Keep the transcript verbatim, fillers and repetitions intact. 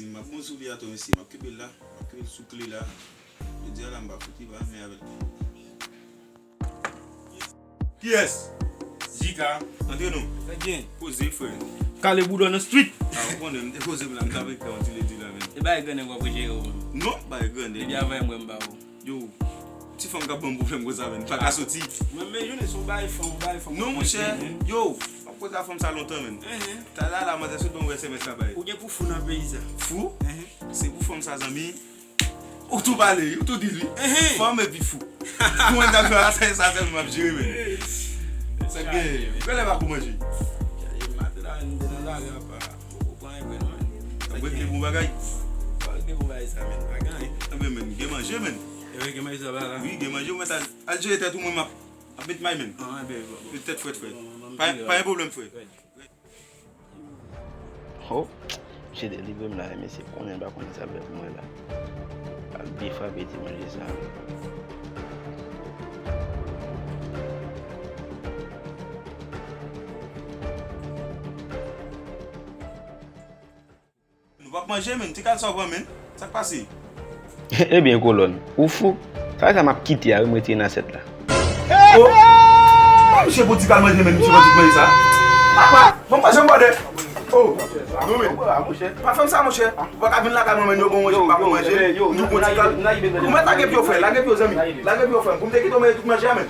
M ap bon sou li a tou, mesye. M ap kenbe l la. M ap kenbe l sou kle la. Jodi a la, m pa fout li pa, men avèk. Kiyès? Jika. Antre non. Sa k gen? Poze, frè. Kale bouda nan street. A, ou konnen, m te poze m la, m t ap ekri yon ti ledi la, men. E bay grandè w ap jere w. Non, bay grandè. Depi avè m wè m ba ou. Yo, ti fanm k ap ban m pwoblèm konsa, men. Pa ka soti. Mwen, men jounen se yon bay fanm, yon bay fanm. Non, monchè. Yo, m ap koze a fanm sa lontan, men. Talè a la, manzè sot ban m S M S la bay. Ou gen pou fou nan peyi sa. Fou? Se pou fanm sa, zanmi. Ou tou pale, ou tou di li. Fanm epi fou. Pou mwen, ta fè sa, sa sèlman m ap jere, men. Sa k gen? Gèlè pa kou manje. Maten la, m te nan lari apa. Poko pran anyen vre non, men. Sa k gen? Regle bon bagay. Sa k gen bon bagay sa, men. Pa gen anyen. Enben, men, gen manje, men. Ewe, gen manje sa ba la. Wi, gen manje, ou mèt al, al jere tèt ou, mwen m ap, ap met may, men. An, enben, bon, bon. Met tèt frèt, frèt. Bon, bon, bon, pa, pa gen pwoblèm, frè. Ho, misye delivre m la, mesye konnen pa konnen sa l fè pou mwen la. Al byen frape ti manje sa. Nou p ap manje, men. Ti kal sa w pran, men. Sa k pase? Ebyen, kolòn, ou fou? Sa vle di m ap kite a, wi, m retire nan asyèt la. Oh! Oh, misye pou di kal manje, men, misye pa di manje sa. Papa, bon, manje m bòdè. Oh, non, men. Pa fè m sa, monchè. Ou pa ka vin lakay mwen, men, yo bon manje, m pa pou manje. M tou bon ti kal. Ou mèt lage pye w, frè, lage pye w, zanmi. Lage pye w, frè. Pou m te kite w manje tout manje a, men.